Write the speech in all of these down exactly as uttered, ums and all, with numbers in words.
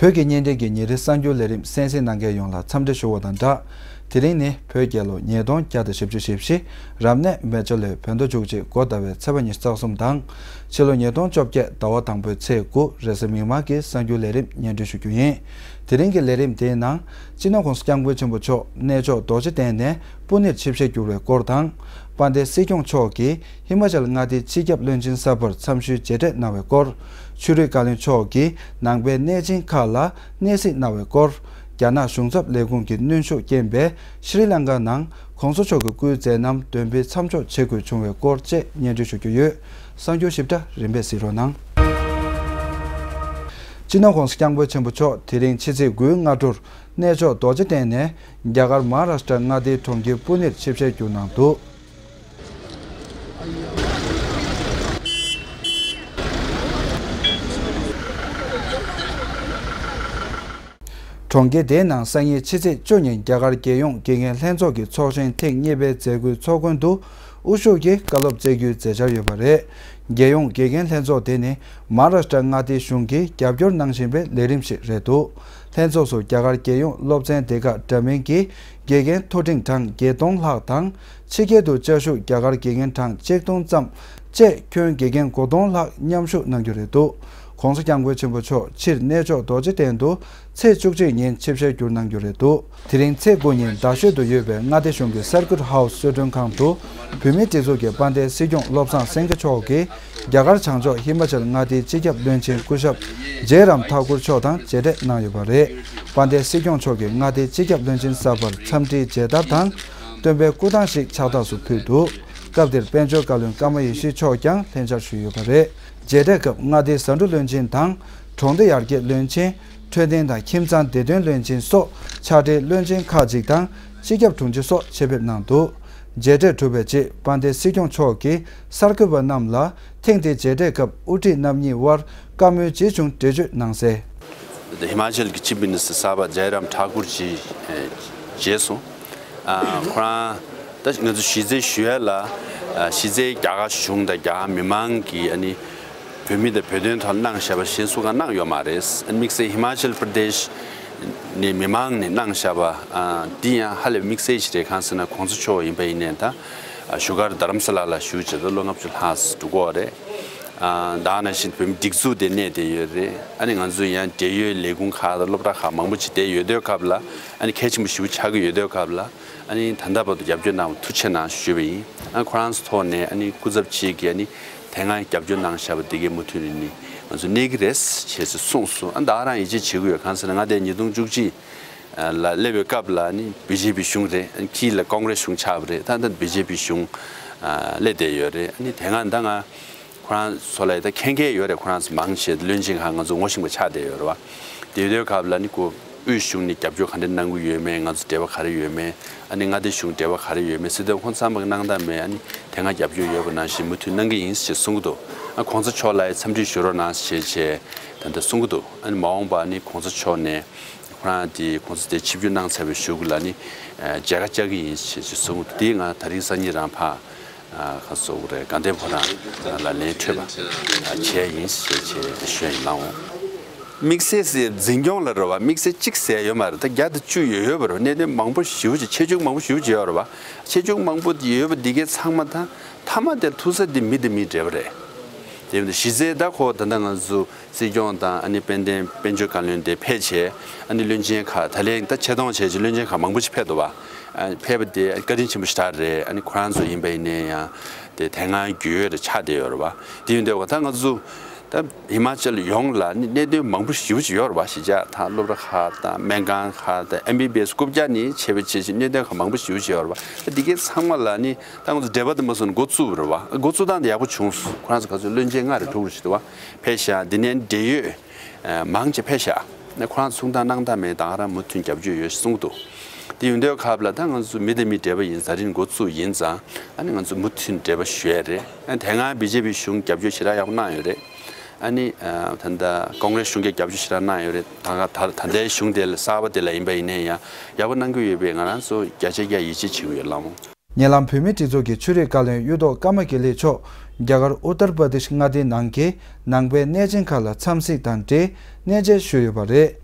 བོད་ཀྱི་བརྙན་འཕྲིན་གྱི་ཉིན་རེའི་གསར་འགྱུར་ལས་རིམ་གསན་གཟིགས་གནང་མཁན་ཡོངས་ལ་འཚམས་འདྲི་ཞུ་བ་དང་སྦྲགས། དེ་རིང་ནི་བོད་རྒྱལ་ལོ་ཉིས་སྟོང་བརྒྱ་དང་བཞི་བཅུ་ཞེ་བཞི། རབ་གནས་མེ་བྱ་ལོའི་བོད་ཟླ་མཇུག་བྱེད་འགོ་ཟླ་བའི་ཚེས་པ་ཉི་ཤུ་རྩ་གསུམ་དང་། ཕྱི་ལོ་ཉིས་སྟོང་བཅོ་བརྒྱད་ཟླ་བ་དང་པོའི་ཚེས་དགུ་རེས་གཟའ་མིག་དམར་གྱི་གསར་འགྱུར་ལས་རིམ་སྙན་སྒྲོན་ཞུ་རྒྱུ་ཡིན། དེ་རིང་གི་ལས་རིམ་དེའི་ནང་། སྤྱི་ནོར་༸གོང་ས་༸སྐྱབས་མགོན་ཆེན་པོ་མཆོག་གནས་མཆོག་རྡོ་རྗེ་གདན་ནས་སྤུ་ནེར་ཆིབས་ཞལ་བསྒྱུར་བའི་སྐོར་དང་། དཔལ་ལྡན་སྲིད་སྐྱོང་མཆོག་གིས་ཧི་མ་ཅལ་མངའ་སྡེའི་སྤྱི་ཁྱབ་བློན་ཆེན་གསར་པར་འཚམས་ཞུའི་མཇལ་འཕྲད་གནང་བའི་སྐོར། ཆོས་རིག་བཀའ་བློན་མཆོག་གིས་ནང་པའི་གནས་ཆེན་ཁག་ལ་གནས་གཟིགས་གནང་བའི་སྐོར། རྒྱ་ནག་གཞུང་ཚབ་ལས་ཁུངས་ཀྱི་གནོན་ཤུགས་རྐྱེན་པས་ཤྲི་ལང་ཀ་ནང་༸གོང་ས་མཆོག་གི་སྐུའི་མཛད་རྣམ་འདོན་སྤེལ་མཚམས་འཇོག་བྱེད་དགོས་བྱུང་བའི་སྐོར་བཅས་སྙན་སྒྲོན་ཞུ་རྒྱུ་ཡོད། གསར་འགྱུར་ཞིབ་ཕྲ་རིམ་པས་གཟིགས་རོགས་གནང་། སྤྱི་ནོར་༸གོང་ས་༸སྐྱབས་མགོན་ཆེན་པོ་མཆོག་དེ་རིང་ཕྱི་ཚེས་དགུའི་སྔ་དྲོར་གནས་མཆོག་རྡོ་རྗེ་གདན་ནས་རྒྱ་གར་མ་ཧཱ་རཱ་ཤི་ཏྲ་མངའ་སྡེའི་གྲོང་ཁྱེར་པུ་ནེར་ཆིབས་ཞལ་བསྒྱུར་གནང་འདུག། གྲོང་ཁྱེར་དེའི་ནང་སང་ཉིན་ཕྱི་ཚེས་བཅུ་ཉིན་རྒྱ་གར་རྒྱལ་ཡོངས་དགེ་རྒན་ལྷན་ཚོགས་ཀྱི་ཚོགས་ཆེན་ཐེངས་གཉིས་པའི་མཛད་སྒོའི་ཚོགས་མགོན་དུ་དབུ་བཞུགས་ཀྱིས་བཀའ་སློབ་སྩལ་རྒྱུའི་མཛད་འཆར་ཡོད་པ་རེད། རྒྱལ་ཡོངས་དགེ་རྒན་ལྷན་ཚོགས་དེ་ནི་མ་ཧཱ་རཱ་ཤི་ཏྲ་མངའ་སྡེའི་གཞུང་གིས་རྒྱབ་སྐྱོར་གནང་བཞིན་པའི་ལས་རིམ་ཞིག་རེད་འདུག། ལྷན་ཚོགས་སུ་རྒྱ་གར་རྒྱལ་ཡོངས་སློབ་ཚན་སྡེ་ཁག་འདྲ་མིན་གྱི་དགེ་རྒན་མཐོ་འབྲིང་གྲངས་བརྒྱད་སྟོང་ལྷག་དང་། ཕྱི་རྒྱལ་དུ་བཅའ་བཞུགས་རྒྱ་གར་དགེ་རྒན་གྲངས་གཅིག་སྟོང་ཙམ་བཅས་ཁྱོན་དགེ་རྒན་དགུ་སྟོང་ལྷག་མཉམ་ཞུགས་གནང་རྒྱུ་རེད་འདུག། ༸གོང་ས་༸སྐྱབས་མགོན་ཆེན་པོ་མཆོག་ཕྱིར་གནས་མཆོག་རྡོ་རྗེ་གདན་དུ་ཚེས་བཅུ་གཅིག་ཉིན་ཆིབས་ཞལ་བསྒྱུར་གནང་རྒྱུ་རེད་འདུག། དེ་རིང་ཚེས་དགུ་ཉིན་རྡ་ཤོད་དུ་ཡོད་པའི་མངའ་སྡེ་གཞུང་གི་Circuit House་གསོལ་མགྲོན་ཁང་དུ་བོད་མིའི་སྒྲིག་འཛུགས་ཀྱི་དཔལ་ལྡན་སྲིད་སྐྱོང་བློ་བཟང་སེང་གེ་མཆོག་གིས་རྒྱ་གར་བྱང་ཕྱོགས་ཧི་མ་ཅལ་མངའ་སྡེའི་སྤྱི་ཁྱབ་བློན་ཆེན་སྐུ་ཞབས་ཇའི་རམ་ཐཱ་ཀུར་མཆོག་དང་མཇལ་འཕྲད་གནང་ཡོད་པ་རེད། དཔལ་ལྡན་སྲིད་སྐྱོང་མཆོག་གིས་མངའ་སྡེའི་སྤྱི་ཁྱབ་བློན་ཆེན་གསར་པར་འཚམས་འདྲིའི་མཇལ་དར་དང་། སྟོན་པའི་སྐུ་ཐང་ཞིག་ཕྱག་རྟགས་སུ་ཕུལ་འདུག། སྐབས་དེར་དཔལ་འབྱོར་བཀའ་བློན་ཀརྨ་ཡེ་ཤེས་མཆོག་ཀྱང་ལྷན་བཅར་ཞུས་ཡོད་པ་རེད། མཇལ་འཕྲད་སྐབས་མངའ་སྡེའི་ཟ་འབྲུ་བློན་ཆེན་དང་། གྲོང་སྡེ་ཡར་རྒྱས་བློན་ཆེན། འཕྲོད་བསྟེན་དང་ཁྱིམ་ཚང་བདེ་དོན་བློན་ཆེན་སོགས་ཕྱག་སྦྲེལ་བློན་ཆེན་ཁག་ཅིག་དང་སྤྱི་ཁྱབ་དྲུང་ཆེ་སོགས་ཆེད་ཕེབས་གནང་འདུག། མཇལ་འཕྲད་གྲུབ་པའི་རྗེས་དཔལ་ལྡན་སྲིད་སྐྱོང་མཆོག་གིས་གསར་འགོད་པ་རྣམས་ལ་ཐེངས་དེའི་མཇལ་འཕྲད་སྐབས་དབུ་ཁྲིད་རྣམ་གཉིས་དབར་བཀའ་མོལ་ཇི་བྱུང་འགྲེལ་བརྗོད་གནང་གསལ། ཧི་མ་ཅལ་གྱི་ཅིབ་མི་ནི་སི་ཊར་གསར་པ་ཇའི་རམ་ཐཱ་ཀུར་ཇི་མཇལ་སོང་། ཨ་ཁོ་རང་ད་ང་ཚོ་གཞི་རྩའི་ཞུ་ཡ་ལ་ཨ་གཞི་རྩའི་རྒྱ་གར་གཞུང་དང་རྒྱ་གར་མི་མང་གིས་ཨ་ནི་བོད་མི་དང་བོད་དོན་ཐོག་གནང་བཞག་པ་གཞན་སུ་གང་གནང་ཡོད་མ་རེད། ཨ་ནི་དམིགས་བསལ་ཧི་མ་ཅལ་པྲ་དེཤ་ནས་མི་མང་ནས་གནང་བཞག་པ་ཨ་འདི་ཡང་ཧ་ལས་དམིགས་བསལ་ཞིག་རེད། གང་ཟེར་ན་གོང་ས་མཆོག་ཡིན་པ་ཡིན་ནའི་ད་ཨ་བཞུགས་སྒར་རྡ་རམ་ས་ལ་ལ་བཞུགས་བྱས་ད་ལོ་ལྔ་བཅུ་ལྷག་ཙམ་འགྲོ་གི་ཡོད་རེད། ཨ་ད་ག་ནང་བཞིན་བོད་མི་སྒྲིག་འཛུགས་དེ་གནས་བསྡད་ཡོད་རེད། ཨ་ནི་ང་ཚོ་ཡང་འབྲེལ་ཡོད་ལས་ཁུངས་ཁག་དང་སློབ་གྲྭ་ཁག་མང་པོ་ཅིག་བསྡད་ཡོད་དུས་སྐབས་ལ་ཨ་ནི་གལ་ཆེན་པོ་ཞེ་པོ་ཆགས་ཀྱི་ཡོད་དུས་སྐབས་ལ། ཨ་ནི་ད་ལྟ་བར་དུ་རྒྱབ་སྐྱོར་གནང་བ་ཐུགས་རྗེ་ཆེ་གནང་ཞུས་པ་ཡིན། ཨ་ཁོ་རང་ཚོ་ཐོག་ནས་ཨ་ནི་སྐུ་ཚབ་ཅིག་གིས་ཨ་ནི་དེ་སྔ་རྒྱབ་སྐྱོར་གནང་བཞག་པ་དེ་གའི་མུ་མཐུད་ནས་ནི་ང་ཚོ་གནས་ཀྱི་རེད་ཞེས་ཞེས་གསུངས་སོང་། ཨ་ད་ག་རང་ཡིད་ཆེས་བྱེད་ཀྱི་ཡོད། གང་ཟེར་ན་ང་དེ་ཉིས་སྟོང་བཅུ་གཅིག་ལ་སླེབས་པའི་སྐབས་ལ་ནི་བི་ཇེ་པི་གཞུང་རེད། ཨ་ནི་དཀྱིལ་ལ་ཀོང་རེ་སི་གཞུང་ཆགས་པ་རེད། ད་ལྟ་བི་ཇེ་པི་གཞུང་སླེབས་བསྡད་ཡོད་རེད། ཨ་ནི་དེ་སྔ་ད་ང་ཁོ་རང་ཚོ་ལ་ད་མཁྱེན་མཁན་ཡོད་རེད། ཁོ་རང་ཚོ་མང་ཆེ་བློན་ཆེན་ཁག་ང་ཚོ་ངོ་ཤེས་པ་ཆགས་བསྡད་ཡོད་རེད་བ། དེ་དུས་སྐབས་ལ་ནི་ཁོ་དབུས་གཞུང་ནས་རྒྱབ་སྐྱོར་ག་འདྲ་གནང་གི་ཡོད་མེད། ང་ཚོ་འབྲེལ་བ་ག་རེ་ཡོད་མེད། ཨ་ནི་མངའ་སྡེ་གཞུང་འབྲེལ་བ་ག་རེ་ཡོད་མེད་ཟེར་དུས་ཁོང་ཚང་མ་གི་གནང་སྟངས་མེད། ཨ་ནི་དེ་སྔ་རྒྱབ་སྐྱོར་ཡོད་པ་ནང་བཞིན་མུ་མཐུད་གནང་གི་ཡིན་ཞེས་གསུང་གི་འདུག། ཨ་གོང་ས་མཆོག་ལ་ཡང་འཚམས་འདྲི་ཞུ་རོགས་གནང་ཞེས་བྱས་ད་ལྟ་གསུང་གི་འདུག། ཨ་ནི་མ་འོངས་པ་ཨ་ནི་གོང་ས་མཆོག་ནས་ཁོ་རང་དེ་གོང་ས་དེ་ཆིབས་བསྒྱུར་གནང་ཚར་བའི་གཞུག་ལ་ནི་མཇལ་ཁ་བཅར་གི་ཡིན་ཞེས་ཞེས་གསུང་གི་འདུག། དེ་ང་དེ་རིང་སང་ཉིན་རང་ཕར་ཁ་སོ་རེད། དགའ་ལྡན་ཕོ་བྲང་ལ་ལན་འཕྲོད་པ་བྱས་ཡིན་ཞེས་བྱས་ཞུ་ཡ་ཡིན་ལགས་འོང་། དམིགས་བསལ་ཟེར་འཛིན་སྐྱོང་ལ་རེད་བ། དམིགས་བསལ་གཅིག་ཟེར་ཡོད་མ་རེད། ད་བརྒྱ་དང་བཅུ་ཡོད་ཡོད་པ་རེད། གནད་དོན་མང་པོ་ཞེ་པོ་ཅིག་ཆེ་ཆུང་མང་པོ་ཞེ་པོ་ཅིག་ཡོད་རེད་བ། ཆེ་ཆུང་མང་པོ་ཡོད་པ་འདི་གའི་ཚང་མ་ད་མཐའ་མ་དེར་ཐུག་ས་འདི་མི་དང་མིའི་འབྲེལ་བ་རེད། དེ་ཡིན་དུས་གཞི་རྩའི་ད་ཁོ་ད་ལྟ་ང་ཚོ་སྲིད་སྐྱོང་དང་ཨ་ནི་དཔལ་ལྡན་དཔལ་འབྱོར་བཀའ་བློན་དེ་ཕེབས་བྱས་ཨ་ནི་བློན་ཆེན་ཁག་ད་ལན་ད་ཆེ་མཐོང་བྱས་བྱས་བློན་ཆེན་ཁག་མང་པོ་ཞིག་ཕེབས་འདུག་བ། ཨ་ཕེབས་པ་དེ་བཀའ་དྲིན་ཆེན་པོ་ཞེ་དྲག་རེད། ཨ་ནི་ཁོ་རང་ཚོ་ཡིན་པ་ཡིན་ནའི་ཡང་དེ་དེ་སྔ་རྒྱུས་ཡོད་རེད་ཆགས་བསྡད་ཡོད་རེད་བ། དེ་ཡིན་དུས་ད་ང་ཚོ་ད་ཧི་མ་ཅལ་ཡོངས་ལ་ནི་གནད་དོན་མང་པོ་ཞེ་པོ་ཅིག་ཡོད་རེད་བ། གཞིས་ཆགས་དང་སློབ་གྲྭ་ཁག་དང་སྨན་ཁང་ཁག་དང་ཨེམ་བི་བི་ཨེ་སི་རྐུབ་བཀྱག་ནས་བྱས་པ་བྱས་བྱས་གནད་དོན་ཁག་མང་པོ་ཞེ་པོ་ཅིག་ཡོད་རེད་བ། ད་འདི་གའི་ཚང་མ་ལ་ནི་ད་ང་ཚོ་འབྲེལ་བ་དེ་མ་སོང་ནས་འགོ་བཙུགས་པ་རེད་བ། འགོ་བཙུགས་སྟངས་དེ་ཡག་པོ་བྱུང་སོང་། ཁོ་རང་ཚོ་ག་ཚོད་བློན་ཆེན་ལྔ་རེ་དྲུག་རེ་ཞིག་འདུག་བ། ཕེབས་ཤག། འདི་ནས་འབྲེལ་ཡོད་མང་ཆེ་ཕེབས་ཤག། ཁོ་རང་ཚོ་གསུང་སྟངས་གནང་སྟངས་མེད། ད་ག་རང་མུ་མཐུད་རྒྱབ་སྐྱོར་ཡོད་གསུང་གི་འདུག། དེ་ཡིན་དུས་སྐབས་ལ་ད་ང་ཚོ་མི་དང་མི་འབྲེལ་བ་ཡིན། ད་རིང་འགོ་བཙུགས་ཡིན་ཙང་ཨ་ནི་ང་ཚོ་མུ་མཐུད་འབྲེལ་བ་ཞུ་ཡ་རེད། ཨ་དེ་སྔ་བི་ཇེ་པི་གཞུང་རྒྱབ་སྐྱོར་ཞེ་དྲག་ཡག་པོ་གནང་ཡོད་རེད། ཨ་ནི་ད་ལྟ་ཀོང་རེ་སི་གཞུང་གིས་རྒྱབ་སྐྱོར་ཞེ་དྲག་གནང་ཡོད་རེད། ད་ག་ད་ད་ལྟའི་གཞུང་དེ་ལ་གསར་པ་དེ་ལ་ཡིན་པ་ཡིན་ནའི་ཡང་ཡག་པོ་གནང་གི་ཡོད་པས་ང་རང་ཚོ་བརྒྱ་ཆ་བརྒྱ་ཡིད་ཆེས་བྱེད་ཀྱི་ཡོད་ལགས་འོང་། ཉེ་ལམ་བོད་མིའི་སྒྲིག་འཛུགས་ཀྱི་ཆོས་རིག་བཀའ་བློན་གཡུ་ཐོག་ཀརྨ་དགེ་ལེགས་མཆོག་རྒྱ་གར་ཨུ་ཏར་པར་དེཤ་མངའ་སྡེའི་ནང་གི་ནང་པའི་གནས་ཆེན་ཁག་ལ་འཚམས་གཟིགས་དང་འབྲེལ་གནས་མཇལ་ཞུས་ཡོད་པ་རེད།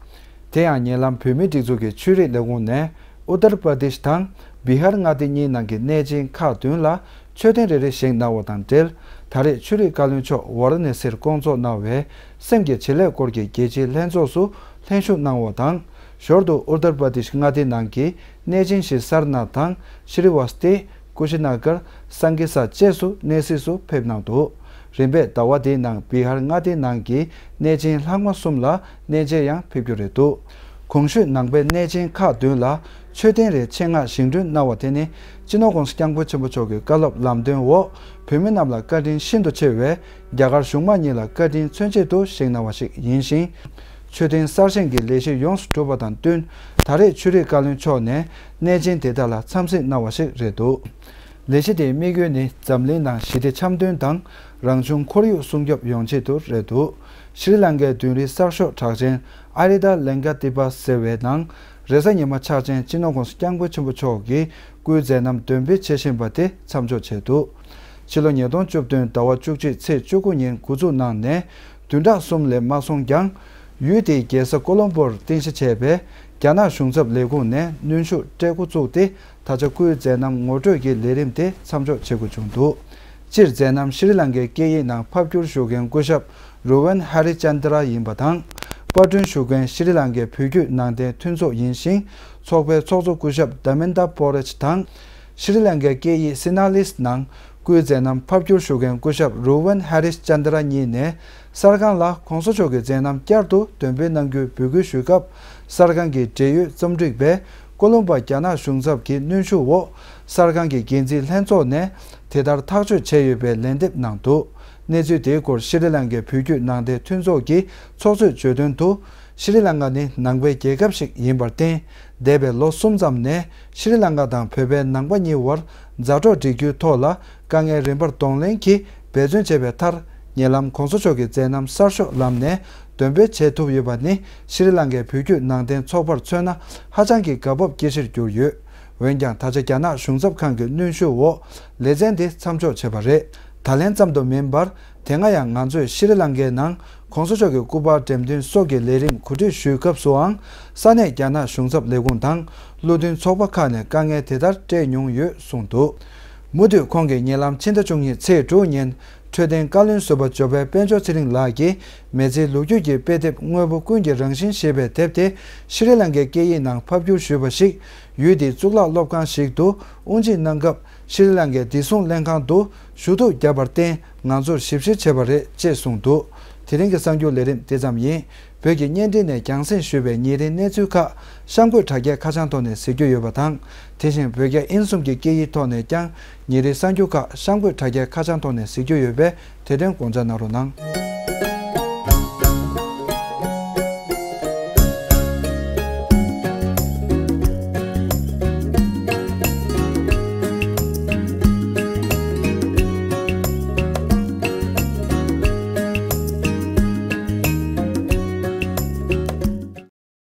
དེ་ཡང་ཉེ་ལམ་བོད་མིའི་སྒྲིག་འཛུགས་ཀྱི་ཆོས་རིག་ལས་ཁུངས་ནས་ཨུ་ཏར་པར་དེཤ་དང་བི་ཧར་མངའ་སྡེ་གཉིས་ནང་གི་གནས་ཆེན་ཁག་བདུན་ལ་མཆོད་རྟེན་རེ་རེ་བཞེངས་གནང་བ་དང་འབྲེལ། ད་རེས་ཆོས་རིག་བཀའ་བློན་མཆོག་ཝཱ་ར་ཎ་སིར་སྐོང་ཚོགས་གནང་བའི་སེམས་ཀྱི་བྱེད་ལས་སྐོར་གྱི་རྒྱལ་སྤྱིའི་ལྷན་ཚོགས་སུ་ལྷན་ཞུགས་གནང་བ་དང་། ཞོར་དུ་ཨུ་ཏར་པར་དེཤ་མངའ་སྡེ་ནང་གི་གནས་ཆེན་བཞི་སར་ནཱཐ་དང་ཤྲི་ཝ་སྟི། ཀུ་ཤི་ན་གར། སང་གི་ས་བཅས་སུ་གནས་གཟིགས་སུ་ཕེབས་གནང་འདུག་རིམ་པས་ཟླ་བ་འདིའི་ནང་བི་ཧར་མངའ་སྡེ་ནང་གི་གནས་ཆེན་ལྷག་མ་གསུམ་ལ་གནས་མཇལ་ཡང་ཕེབས་རྒྱུ་རེད་འདུག་གོང་ཞུས་ནང་པའི་གནས་ཆེན་ཁག་བདུན་ལ་མཆོད་རྟེན་རེ་ཆེད་མངགས་བཞེངས་སྐྲུན་གནང་བ་དེ་ནི་སྤྱི་ནོར་༸གོང་ས་༸སྐྱབས་མགོན་ཆེན་པོ་མཆོག་གི་བཀའ་སློབ་ལམ་སྟོན་འོག་བོད་མི་རྣམས་ལ་བཀའ་དྲིན་ཤིན་ཏུ་ཆེ་བའི་རྒྱ་གར་གཞུང་མང་གཉིས་ལ་བཀའ་དྲིན་མཚོན་ཆེད་དུ་བཞེངས་གནང་བ་ཞིག་ཡིན་ཞིང་། མཆོད་རྟེན་གསར་བཞེངས་ཀྱི་ལས་གཞི་ཡོངས་སུ་གྲུབ་པ་དང་བསྟུན། ད་རེས་ཆོས་རིག་བཀའ་བློན་མཆོག་ནས་གནས་ཆེན་དེ་དག་ལ་འཚམས་གཟིགས་གནང་བ་ཞིག་རེད་འདུག་ལས་གཞི་དེའི་དམིགས་ཡུལ་ནི་འཛམ་གླིང་ནང་ཞི་བདེ་འཆམ་མཐུན་དང་རང་བྱུང་ཁོར་ཡུག་སྲུང་སྐྱོབ་ཡོང་ཆེད་དུ་རེད་འདུག་ཤྲི་ལང་ཀའི་མདུན་རིའི་གསར་ཤོག་གྲགས་ཅན་ཨ་རི་ད་ལེང་ཀ་ཏི་པ་ཟེར་བའི་ནང་། རེས་གཟའ་ཉི་མ་ཕྱག་ཆེན་སྤྱི་ནོར་༸གོང་ས་༸སྐྱབས་མགོན་ཆེན་པོ་མཆོག་གིས་སྐུའི་མཛད་རྣམ་འདོན་སྤེལ་བྱེད་བཞིན་པ་དེ་མཚམས་འཇོག་བྱས་འདུག་ཕྱི་ལོ་ཉིས་སྟོང་བཅུ་བདུན་ཟླ་བ་བཅུ་གཅིག་ཚེས་བཅུ་དགུ་ཉིན་འགོ་འཛུགས་གནང་ནས་བདུན་ཕྲག་གསུམ་ལས་མ་སོང་ཀྱང་། ཡུལ་དེའི་རྒྱལ་ས་ཀོ་ལོམ་པོར་རྟེན་གཞི་བྱས་པའི་རྒྱ་ནག་གཞུང་ཚབ་ལས་ཁུངས་ནས་གནོན་ཤུགས་སྤྲད་འགོ་བཙུགས་ཏེ། ད་ཆ་སྐུའི་མཛད་རྣམ་ངོ་སྤྲོད་ཀྱི་ལས་རིམ་དེ་མཚམས་འཇོག་བྱེད་དགོས་བྱུང་འདུག་སྤྱིར་མཛད་རྣམ་ཤྲི་ལང་ཀའི་སྐད་ཡིག་ནང་ཕབ་བསྒྱུར་ཞུ་མཁན་སྐུ་ཞབས་རུ་ཝན་ཧ་རི་ཅན་དྲ་ཡིན་པ་དང་། པར་སྐྲུན་ཞུ་མཁན་ཤྲི་ལང་ཀའི་བོད་བརྒྱུད་ནང་བསྟན་མཐུན་ཚོགས་ཡིན་ཞིང་། ཚོགས་པའི་ཚོགས་གཙོ་སྐུ་ཞབས་དྷ་མིན་དྷ་པོ་རེཆ་དང་། ཤྲི་ལང་ཀའི་སྐད་ཡིག་སི་ན་ལིས་ནང་སྐུའི་མཛད་རྣམ་ཕབ་བསྒྱུར་ཞུ་མཁན་སྐུ་ཞབས་རུ་ཝན་ཧ་རི་ཅན་དྲ་གཉིས་ནས་གསར་ཁང་ལ་༸གོང་ས་མཆོག་གི་མཛད་རྣམ་བསྐྱར་དུ་འདོན་སྤེལ་གནང་རྒྱུའི་འབོད་སྐུལ་ཞུས་སྐབས། གསར་ཁང་གི་འབྲེལ་ཡོད་རྩོམ་སྒྲིག་པས་ཀོ་ལོམ་པ་རྒྱ་ནག་གཞུང་ཚབ་ཀྱི་གནོན་ཤུགས་འོག་གསར་ཁང་གི་འགན་འཛིན་ལྷན་ཚོགས་ནས་དེ་ལྟར་ཐག་གཅོད་བྱས་ཡོད་པའི་ལན་འདེབས་གནང་འདུག་གནས་ཚུལ་དེའི་སྐོར་ཤྲི་ལང་ཀའི་བོད་བརྒྱུད་ནང་བསྟན་མཐུན་ཚོགས་ཀྱི་ཚོགས་གཙོས་བརྗོད་དོན་དུ། ཤྲི་ལང་ཀ་ནི་ནང་པའི་རྒྱལ་ཁབ་ཞིག་ཡིན་པར་བརྟེན། འདས་པའི་ལོ་གསུམ་ཙམ་ནས་ཤྲི་ལང་ཀ་དང་བོད་པའི་ནང་པ་གཉིས་བར་མཛའ་གྲོགས་སྒྲིག་རྒྱུའི་ཐོག་ལ་དཀའ་ངལ་རིམ་པར་གདོང་ལེན་གྱིས་འབད་བརྩོན་བྱས་པའི་མཐར། ཉེ་ལམ་༸གོང་ས་མཆོག་གི་མཛད་རྣམ་གསར་ཤོག་ལམ་ནས་འདོན་སྤེལ་བྱེད་ཐུབ་ཡོད་པ་ནི་ཤྲི་ལང་ཀའི་བོད་བརྒྱུད་ནང་བསྟན་ཚོགས་པར་མཚོན་ན་ཧ་ཅང་གི་དགའ་སྤོབས་སྐྱེ་གཞིར་གྱུར་ཡོད། འོན་ཀྱང་ད་ཆ་རྒྱ་ནག་གཞུང་ཚབ་ཁང་གི་གནོན་ཤུགས་འོག་ལེ་ཚན་དེ་མཚམས་འཇོག་བྱས་པ་རེད། ད་ལན་ཙམ་དུ་མིན་པར། དེ་སྔ་ཡང་ང་ཚོས་ཤྲི་ལང་ཀའི་ནང་༸གོང་ས་མཆོག་གི་སྐུ་པར་འགྲེམས་སྟོན་སོགས་ཀྱི་ལས་རིམ་གོ་སྒྲིག་ཞུས་སྐབས་སུའང་། ས་གནས་རྒྱ་ནག་གཞུང་ཚབ་ལས་ཁུངས་དང་བློ་མཐུན་ཚོགས་པ་ཁག་ནས་དཀའ་ངལ་དེ་ལྟར་སྤྲད་མྱོང་ཡོད་གསུངས་འདུག་མུ་མཐུད་ཁོང་གིས་ཉེ་ལམ་ཕྱི་ཟླ་བཅུ་གཉིས་ཚེས་དྲུག་ཉིན་འཕྲོད་བསྟེན་བཀའ་བློན་ཟུར་པ་འབྱོར་པ་དཔལ་འབྱོར་ཚེ་རིང་ལགས་ཀྱིས་མི་ཚེའི་ལོ་རྒྱུས་ཀྱི་དཔེ་དེབ་དངོས་པོ་ཀུན་གྱི་རང་བཞིན་ཞེས་པའི་དེབ་དེ་ཤྲི་ལང་ཀའི་སྐད་ཡིག་ནང་ཕབ་བསྒྱུར་ཞུས་པ་ཞིག་ཡུལ་དེའི་གཙུག་ལག་སློབ་ཁང་ཞིག་ཏུ་དབུ་འབྱེད་གནང་སྐབས། ཤྲི་ལང་ཀའི་བདེ་སྲུང་ལྷན་ཁང་དུ་ཞུ་གཏུག་བརྒྱབ་པར་བརྟེན་ང་ཚོར་ཞིབ་བཤེར་བྱས་པ་རེད་ཅེས་གསུངས་འདུག་དེ་རིང་གི་གསར་འགྱུར་ལས་རིམ་དེ་ཙམ་ཡིན། བོད་ཀྱི་བརྙན་འཕྲིན་ནས་རྒྱང་སྲིང་ཞུས་པའི་ཉིན་རེའི་གནས་ཚུལ་ཁག་གཤམ་འཁོད་དྲ་རྒྱའི་ཁ་བྱང་ཐོག་ནས་གཟིགས་རྒྱུ་ཡོད་པ་དང་། དེ་བཞིན་བོད་རྒྱ་དབྱིན་གསུམ་གྱི་སྐད་ཡིག་ཐོག་ནས་ཀྱང་ཉིན་རེའི་གསར་འགྱུར་ཁག་གཤམ་འཁོད་དྲ་རྒྱའི་ཁ་བྱང་ཐོག་ནས་གཟིགས་རྒྱུ་ཡོད་པས་དེ་དོན་དགོངས་འཇགས་གནང་རོགས་གནང་།